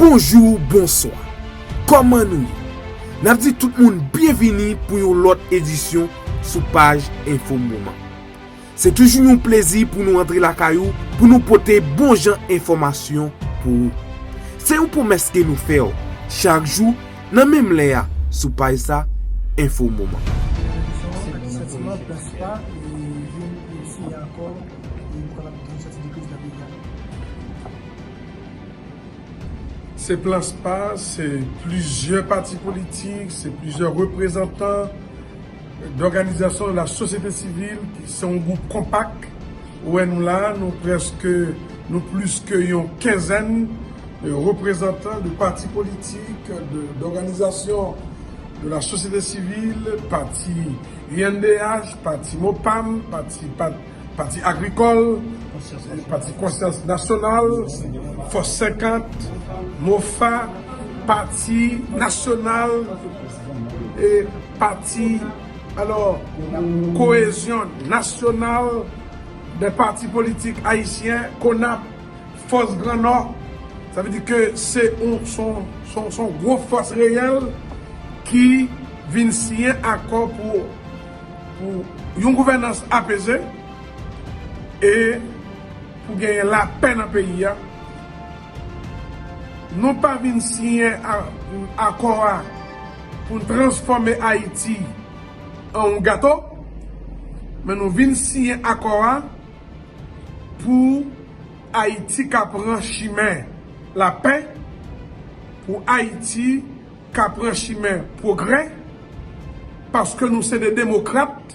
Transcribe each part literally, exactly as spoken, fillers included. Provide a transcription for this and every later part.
Bonjou, bonswa. Kòman nou ye? N ap di tout moun byenvini pou yon lòt edisyon sou paj Enfo Moman. Se toujou yon plezi pou nou antre lakay ou, pou nou pote bon jan enfòmasyon pou ou. Se yon pwomès ke nou fè w chak jou, nan menm lè a, sou paj sa, Enfo Moman. Santiman, plas pa, e vin, e siyen akò, e pou kapab sòti de kriz nan peyi a. Se plas pa, se plizyè pati politik, se plizyè reprezantan dòganizasyon de la sosyete sivil, ki se yon gwoup konpak. Ou wè nou la, nou prèske, nou plis ke yon kenzèn de reprezantan de pati politik, de, dòganizasyon de la sosyete sivil, pati U N D H, pati MOPAM, pati, pa-, pati agrikòl, pati Konsyans Nasyonal, Fòs senkant, MOFA, pati nasyonal, e pati, alò, Kohezyon Nasyonal dè Pati Politik Ayisyen, KONAP, Fòs Gran Nò. Sa vle di ke se yon, se yon, se yon, se yon gwo fòs reyèl ki vin siyen akò pou, pou yon gouvènans apeze e pou genyen lapè nan peyi a. Nou pa vin siyen a-, akò a pou n transfòme Ayiti an yon gato, men nou vin siyen akò a pou Ayiti ka pran chimen lapè, pou Ayiti ka pran chimen pwogrè, paske nou se de demokrat,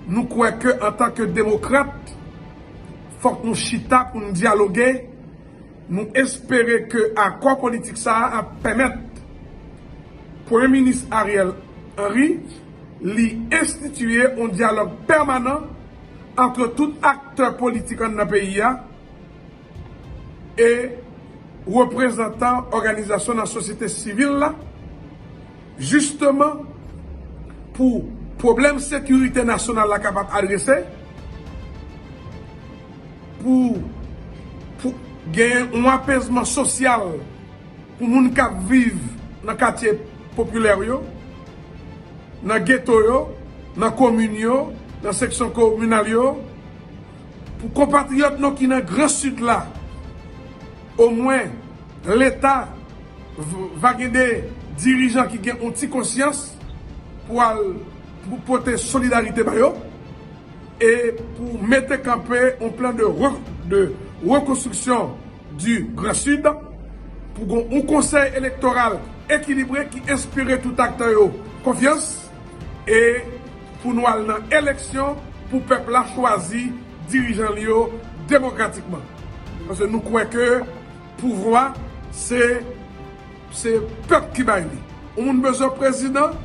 nou kwè ke antanke demokrat, fòk nou chita pou n dyaloge. Nou espere ke akò politik sa a ap pèmèt Premye Minis Ariel Henry li enstitiye yon dyalòg pèmanan ant tout aktè politik anndan peyi a e reprezantan òganizasyon nan sosyete sivil la, jisteman pou pwoblèm sekirite nasyonal la kapab adrese, pou, pou genyen yon apezman sosyal pou moun k ap viv nan katye popilè yo, nan geto yo, nan komin yo, nan seksyon kominal yo, pou konpatriyòt nou ki nan Gran Sid la, omwen Leta v-, va gen de dirijan ki gen yon ti konsyans pou al, pou pote solidarite ba yo e pou mete kanpe yon plan de re-, de rekonstriksyon du Grand Sud, pou gon yon konsèy elektoral ekilibre ki enspire tout aktè yo konfyans e pou nou al nan eleksyon pou pèp la chwazi dirijan li yo demokratikman. Paske nou kwè ke pouvwa se, se pèp ki bay li. Yon moun bezwen prezidan,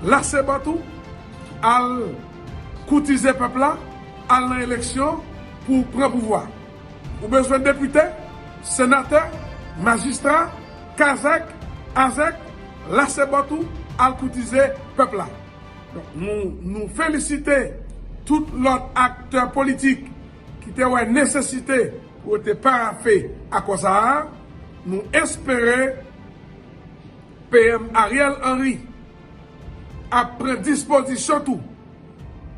lase bòt ou, al koutize pèp la, al nan eleksyon pou w pran pouvwa. Ou bezwen depite, senatè, majistra, kazèk, azèk, lase bòt ou, al koutize pèp la. Donk, nou, nou felisite tout lòt aktè politik ki te wè nesesite pou yo te parafe akò sa a. Nou espere P M Ariel Henry ap pran dispozisyon tou,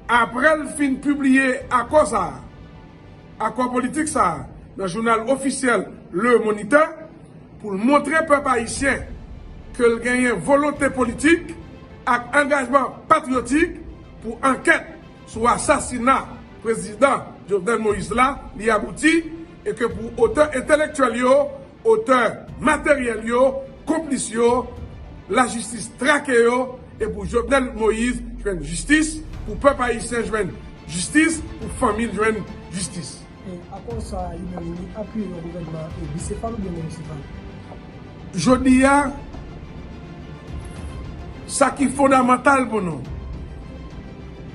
apre l fin pibliye akò sa a, akò politik sa a, nan jounal ofisyèl Le Moniteur, pou l montre pèp ayisyen ke l genyen volonte politik ak angajman patriyotik pou ankèt sou asasina prezidan Jovenel Moïse la, li abouti, e ke pou otè entelektyèl yo, otè materyèl yo, konplis yo, lajistis trake yo, e pou Jovenel Moïse jwenn jistis, pou pèp ayisyen jwenn jistis, pou fanmi l jwenn jistis. E akò sa a, li menm, li apiye yon gouvènman, e, bisefal oubyen monosefal? Jodi a, sa ki fondamantal pou nou,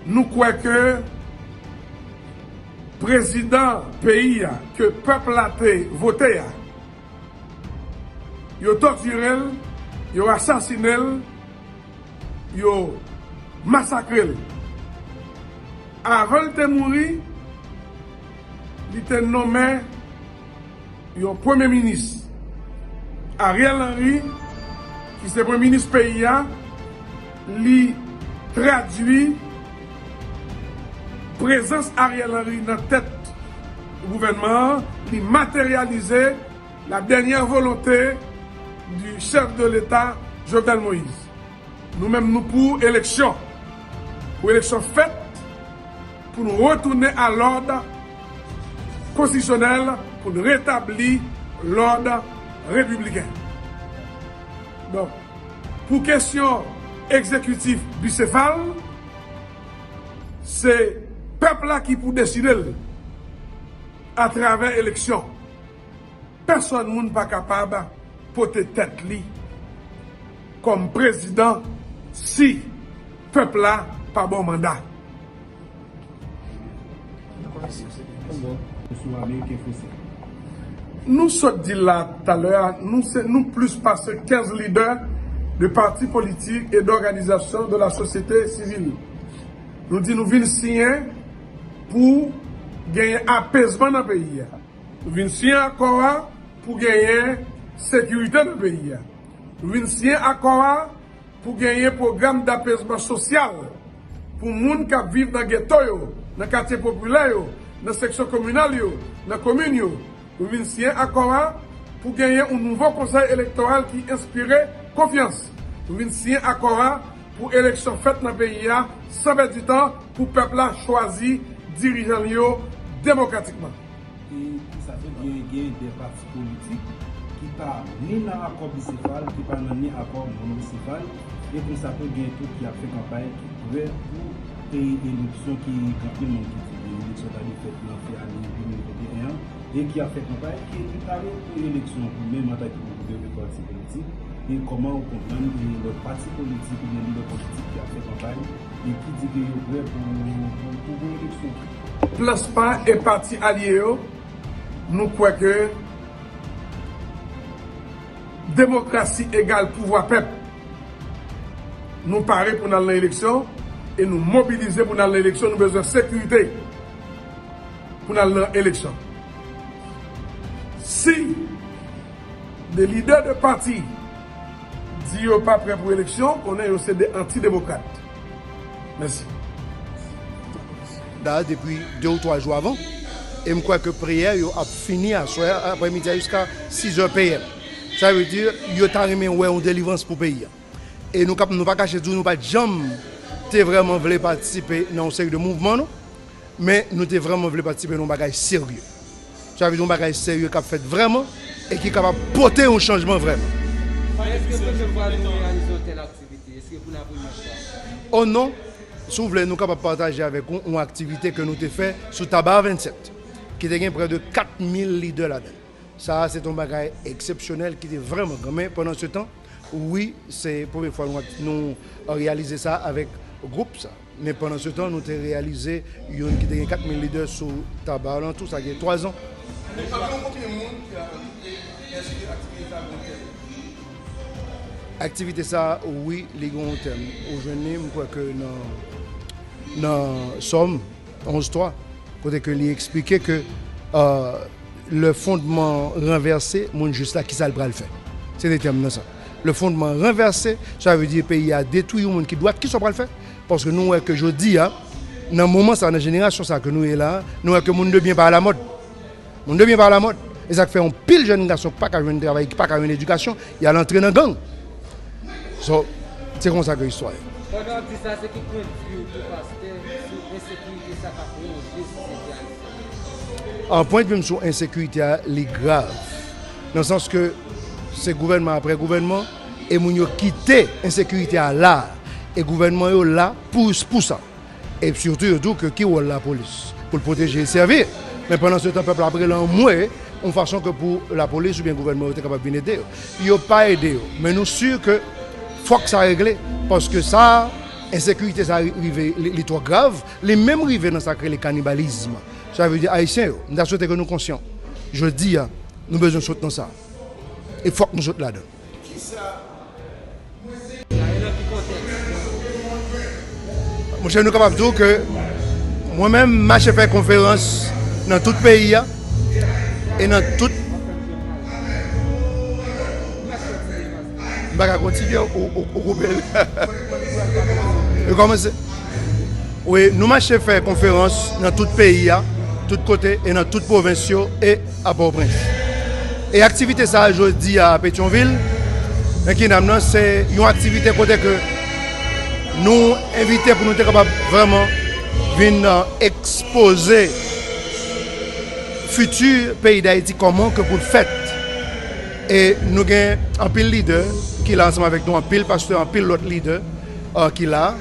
nou kwè ke prezidan peyi a, ke pèp la te vote a, yo tòtire l, yo asasine l, yo masakre l. Avan l te mouri, li te nonmen Yon premye minis, Ariel Henry, ki se premye minis peyi a, li tradui prezans Ariel Henry nan tèt gouvènman an, li materyalize la dènyè volonte di chèf de Leta, Jovenel Moïse. Nou menm, nou pou eleksyon. Pou eleksyon fèt, pou nou retounen a lòd konstitisyonèl, pou n retabli lòd repibliken. Donk, pou kesyon egzekitif bisefal, se pèp la ki pou deside l atravè eleksyon. Pèsonn moun pa kapab pote tèt li kòm prezidan si pèp la pa ba w manda. Nou sot di la talè a, nou se, nou plis pase kenz lidè de pati politik e d'organisation de la société civile. Nou di nou vin siyen pou genyen apezman nan peyi a. Nou vin siyen akò a pou genyen sekirite nan peyi a. Nou vin siyen akò a pou genyen pwogram dapezman sosyal pou moun k ap viv nan geto yo, nan katye popilè yo, nan seksyon kominal yo, nan komin yo. Nou vin siyen akò a pou genyen yon nouvo konsèy elektoral ki enspire konfyans. Nou vin siyen akò a pou eleksyon fèt nan peyi a san pèdi tan, pou pèp la chwazi dirijan li yo demokratikman. E pou sa tou, gen, gen de pati politik ki pa ni nan akò bisefal, ki pa nan ni akò monobisefal, e konsa tou, gen tou ki ap fè kanpay, ki prè pou e eleksyon ki gen anpil moun ki di eleksyon ta dwe fèt nan fen ane de mil venteyen an, e ki ap fè kanpay, ki li pare pou eleksyon pou menm antanke lidè de pati politik, e kòman ou konprann e lòt pati politik oubyen lidè politik ki ap fè kanpay, e ki di ke yo prè pou, pou, pou, pou eleksyon. Plaspa e pati alye yo, nou kwè ke demokrasi egal pouvwa pèp. Nou pare pou n al nan eleksyon e nou mobilize pou n al nan eleksyon. Nou bezwen sekirite pou n al nan eleksyon. Si de lidè de pati di yo pa prè pou eleksyon, konnen yo se de antidemokrat. Mèsi. Dayè, depi de ou twa jou avan, e m kwè ke priyè yo ap fini aswè aprèmidi a jiska sizè P M. Sa vle di, yo ta renmen wè yon delivrans pou peyi a. E nou kap, nou pa kache di w, nou pa t janm te vrèman vle patisipe nan yon seri de mouvman, non. Men nou te vrèman vle patisipe nan yon bagay serye. Sa vle di yon bagay serye k ap fèt vrèman e ki kapab pote yon chanjman vrèman. Èske premye fwa nou reyalize yon tèl aktivite? Èske pou la premye fwa? O non, si w vle, nou kapab pataje avèk ou yon aktivite ke nou te fè sou Taba vennsèt, ki te gen prè de kat mil lidè ladan l. Sa a, se te yon bagay eksepsyonèl ki te vrèman gran. Men pandan se tan, wi, se premye fwa nou, nou reyalize sa avèk gwoup sa. Men pandan se tan, nou te reyalize youn ki te gen kat mil lidè sou Taba alantou, sa gen twa zan. Anviwon konbyen moun ki a enskri aktivite sa gen yon tèm? Aktivite sa, wi, li gen yon tèm. Ou jwenn li, m kwè ke nan, nan Sòm onz twa, kote ke li eksplike ke, euh, le fondement renversé, moun jis la, kisa l pral fè? Se te tèm nan sa. Le fondement renversé, sa vle di peyi a detwi, yon moun ki dwat, kisa w pral fè? Paske nou wè ke jodi a, nan moman sa, nan jenerasyon sa ke nou ye la, nou wè ke moun de byen pa alamòd. Moun de byen pa alamòd. E sa k fè yon pil jèn gason ki pa ka jwenn travay, ki pa ka jwenn edikasyon, y al antre nan gang. So, se konsa ke istwa ye. Pandan w ap di sa, se ki pwennvi w tou, pastè, sou ensekirite sa k ap wonje sosyete ayisyèn? An, pwennvi m sou ensekirite a, li grav. Nan sans ke se gouvènman apre gouvènman, e moun yo kite ensekirite a la, e gouvènman yo la pou, pou sa. E sitou, yo di w ke ki wòl lapolis? Pou l pwoteje e sèvi. Men pandan se tan, pèp la ap rele anmwe yon fason ke pou lapolis oubyen gouvènman yo te kapab vin ede yo. Yo pa ede yo. Men nou si ke fòk sa regle, paske sa, ensekirite sa ri-, rive, li, li twò grav, li menm rive nan sa k rele kanibalizm. Sa vle di, Ayisyen yo, m ta swete ke nou konsyan. Jodi a, nou bezwen sot nan sa. E fòk nou sot ladan l. Monchè, nou kapab di w ke mwen menm, m mache fè konferans nan tout peyi a e nan tout M pa ka kontinye, ou, ou, ou koupe l. Rekòmanse. Wi, nou mache fè konferans nan tout peyi a, tout kote, e nan tout pwovens yo, e a Pòtoprens. E aktivite sa a jodi a Petyonvil, nan Kinam nan, se yon aktivite kote ke nou envite pou nou te kapab vrèman vin, uh, ekspoze fiti peyi Dayiti, kòman ke pou l fèt. E nou gen anpil lidè ki la ansanm avèk nou, anpil pastè, anpil lòt lidè, uh, ki la,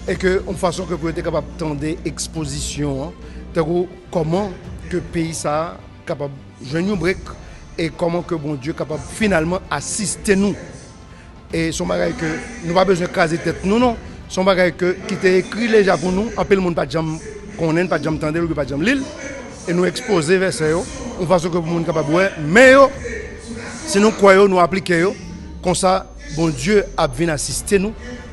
e ke yon fason ke pou yo te kapab tande ekspozisyon an, tankou kòman ke peyi sa a kapab jwenn yon brek e kòman ke Bondye kapab finalman asiste nou. E se yon bagay ke nou pa bezwen kraze tèt nou, non. Se yon bagay ke, ki te ekri deja pou nou. Anpil moun pa t janm konnen, pa t janm tande l, oubyen pa t janm li l. E nou ekspoze vèsè yo, yon fason ke pou moun kapab wè. Men yo, si nou kwè yo, nou aplike yo, konsa, Bondye ap vin asiste nou,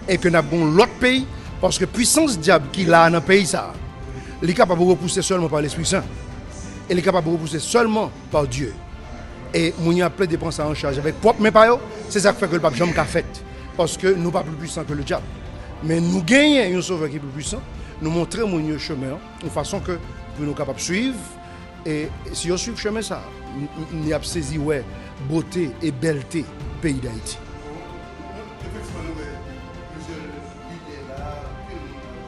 e ke n ap gen yon lòt peyi, paske pwisans dyab ki la a nan peyi sa a, li kapab repouse sèlman pa Lespri Sen. E li kapab repouse sèlman pa Dye. E moun yo ap plede pran sa an chaj avèk pwòp men pa yo, se sa k fè ke l p ap janm ka fèt. Paske nou pa pli pwisan ke ledyab. Men nou genyen yon Sovè ki pli pwisan, nou montre moun yo chemen an, yon fason ke pou nou kapab swiv, e si yo swiv chemen sa a, n-, n-, n-, y ap sezi wè bote e bèlte peyi Dayiti. Efektivman, nou wè plizyè lidè la, anpil moun la.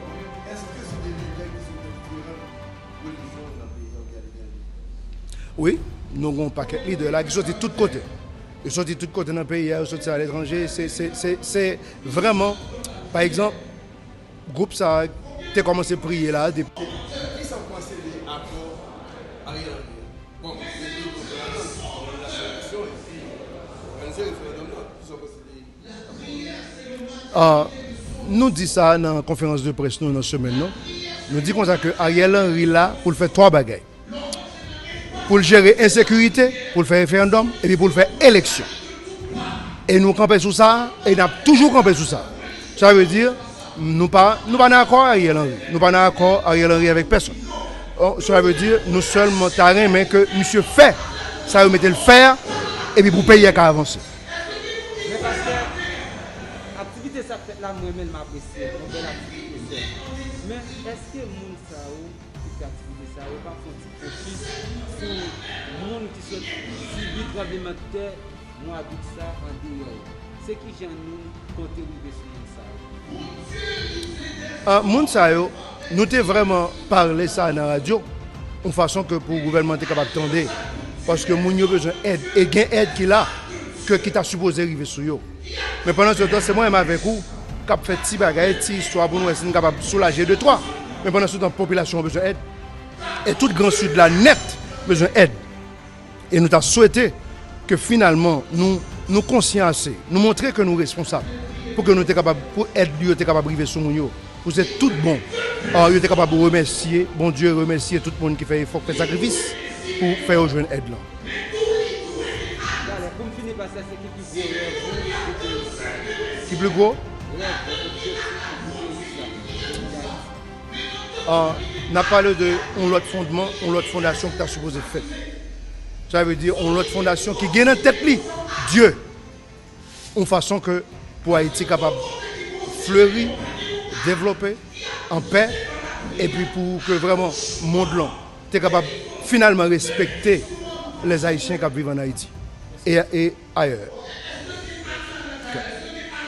Èske se de lidè ki sou diferan relijyon nan peyi a oubyen a letranje? Wi, nou gen yon pakèt lidè la ki soti tout kote. Yo soti tout kote nan peyi a, yo soti aletranje. Se, se, se, se vrèman, pa egzanp, gwoup sa a te kòmanse priye la depi. Kisa w panse de akò Ariel Henry a? Bon, depi nou pran nan eleksyon epi òganize referandòm nan, kisa w panse de Ah, nou di sa nan konferans de près nou nan semèn nan. Nou di konsa ke Ariel Henry la pou l fè twa bagay. Pou l jere ensekirite, pou l fè referandòm, epi pou l fè eleksyon. E nou kanpe sou sa, e n ap toujou kanpe sou sa. Sa vle di, nou pa, nou pa nan akò Ariel Henry. Nou pa nan akò Ariel Henry avèk pèsonn. Sa vle di, nou sèlman ta renmen ke misye fè sa yo mete l fè a, epi pou peyi a ka avanse. Men pastè, aktivite sa k fèt la, m renmen l, m apresye l. Yon bèl aktivite, sè. Men èske moun sa yo ki fè aktivite sa yo pa fè yon ti fokis sou moun ki sot sibi tranblemanntè mwa dout sa andeyò yo? Se kijan nou konte rive sou moun sa yo? Ah, moun sa yo, nou te vrèman pale sa nan radyo, yon fason ke pou gouvènman te kapab tande, paske moun yo bezwen èd, e gen èd ki la, ke, ki ta sipoze rive sou yo. Men pandan se tan, se mwen menm avèk ou k ap fè ti bagay, ti istwa pou nou wè si n kapab soulaje de twa. Men pandan se tan, popilasyon an bezwen èd. E tout Gran Sid la nèt bezwen èd. E nou ta swete ke finalman nou, nou konsyan ase, nou montre ke nou responsab pou ke nou te kapab, pou èd yo te kapab rive sou moun yo, pou se tout bon, ah, yo te kapab remèsye Bondye, remèsye tout moun ki fè efò, ki fè sakrifis pou fè yo jwenn èd lan. Talè, pou m fini, pastè, se ki pi gwo rèv ou pou peyi sa? Ki pi gwo? Rèv ou, objektif ou pou peyi sa? Ah, n ap pale de yon lòt fondman, yon lòt fondasyon ki ta sipoze fèt. Sa vle di yon lòt fondasyon ki gen nan tèt li Dye. Yon fason ke pou Ayiti kapab fleri, devlope, an pè, epi pou ke vrèman mond lan te kapab finalman respekte lèzayisyen k ap viv ann Ayiti e, e ayè.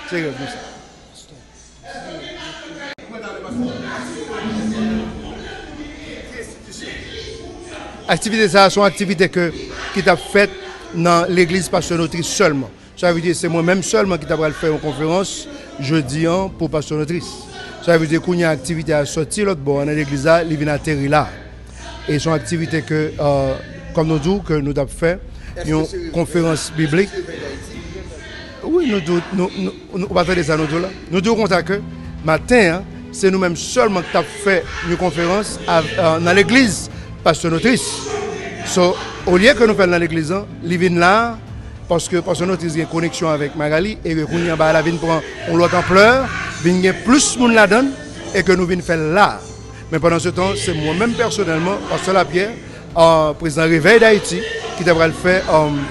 Se rèv nou sa. Aktivite sa a se yon aktivite ke, ki t ap fèt nan legliz Pastè Notris sèlman. Sa vle di se mwen menm sèlman ki ta pral fè yon konferans jodi an pou Pastè Notris. Sa vle di kounye a aktivite a sòti lòt bò a nan legliz la, li vin ateri la. E se yon aktivite ke, euh, kòm nou di w, ke nou t ap fè yon konferans biblik. Wi, nou di w, nou, nou, nou, ou pa tande sa nou di w la? Nou di w konsa ke maten an, se nou menm sèlman ki t ap fè yon konferans av-, euh, nan legliz Pastè Notris. So, olye ke nou fè l nan legliz lan, li vin la, paske Pastè Notris gen koneksyon avèk Magali, e ke kounye a bagay la vin pran yon lòt anplè, vin gen plis moun ladan l, e ke nou vin fè l la. Men pandan se tan, se mwen menm pèsonèlman, Pastè Lapyè, euh, prezidan Revèy Dayiti, ki te pral fè, euh,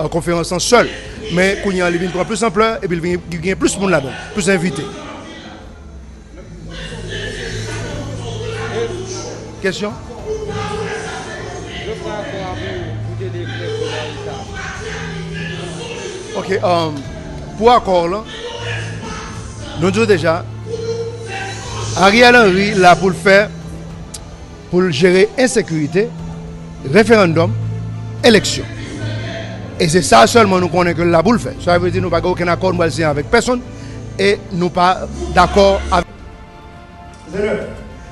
euh, konferans lan sèl. Men kounye a li vin pran plis anplè epi li vin gen plis moun ladan l, plis envite. Kesyon? Ok, um, pou akò lan, nou di w deja, Ariel Henry la pou l fè, pou l jere ensekirite, referandòm, eleksyon. E se sa sèlman nou konnen ke l la pou l fè. Sa vle di nou pa gen okenn akò nou pral siyen avèk pèsonn e nou pa dakò avèk. Seigneur.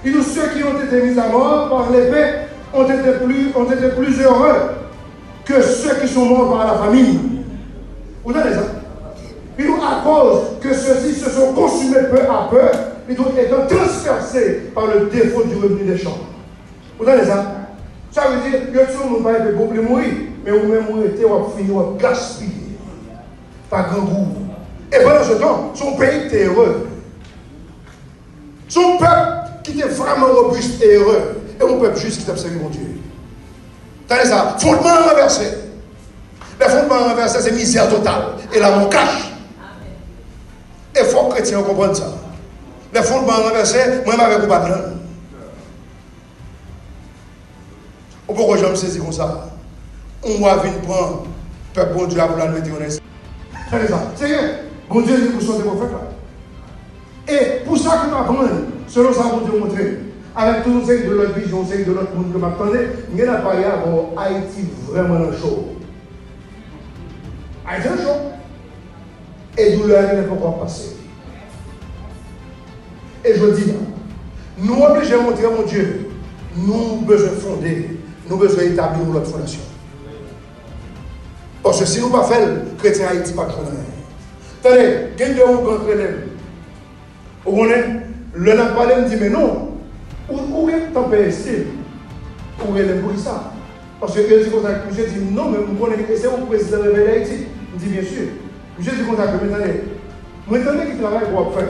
Il nous, ceux qui ont été mis à mort par l'épée ont été plus, ont été plus heureux que ceux qui sont morts par la famine. Ou tande sa? Li di, à cause que ceux-ci se sont consumés peu à peu, li di, étant transpercés par le défaut du revenu des champs. Ou tande sa? Sa vle di, yo tiye yon moun pa epe, gwoup li mouri, men ou menm ou rete, w ap fini, w ap gaspiye. Pa grangou. E pandan se tan, se yon peyi ki te ere. Se yon pèp ki te vrèman robis e ere. E yon pèp jis ki t ap sèvi Bondye. Tande sa, fondman an ranvèse. Lè fondman an ranvèse, se mizè total. E lanmò kach. E fòk kretyen yo konprann sa. Lè fondman an ranvèse, mwen menm avèk ou pa pran. Ou poko janm sezi konsa. Yon wa vin pran pèp Bondye a pou l al mete yo nan esklav. Tande sa. Seyè, Bondye di pou sòti pwofèt la. E pou sa ke m aprann, selon sa Bondye montre m, avèk tout yon seri de lòt vizyon, yon seri de lòt moun ke m ap tande, m gen apayè avè w, Ayiti vrèman nan cho. Ayiti nan cho. E doulè a genlè poko ap pase. E jodi a, nou oblije montre Bondye, nou bezwen fonde, nou bezwen etabli yon lòt fondasyon. Paske si nou pa fè l, kretyen Ayiti p ap jwenn anyen. Tande, gen de ougan k rele m. Ou konnen, lè n ap pale, m di, men non, ou, ou gen tan peye estil, ou rele m poukisa? Paske yo di konsa, misye di, non, men m konnen ke se ou k prezidan Revèy Dayiti. M di, byen si. Misye di konsa ke, men tande, mwen tande ki travay ke w ap fè.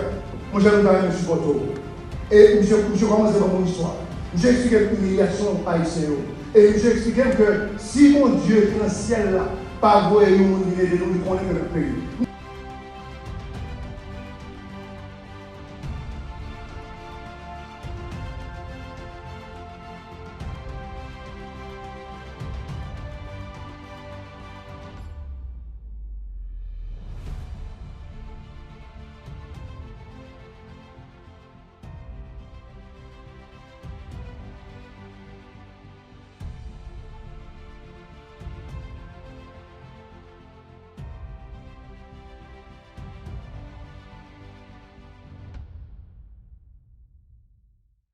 Monchè, nou ta renmen sipòte w. E misye, misye kòmanse ban m yon istwa. Misye eksplike m imilyasyon Ayisyen yo. E misye eksplike m ke si Bondye ki nan syèl la pa voye yon moun vin ede nou, li konnen ke n ap peri.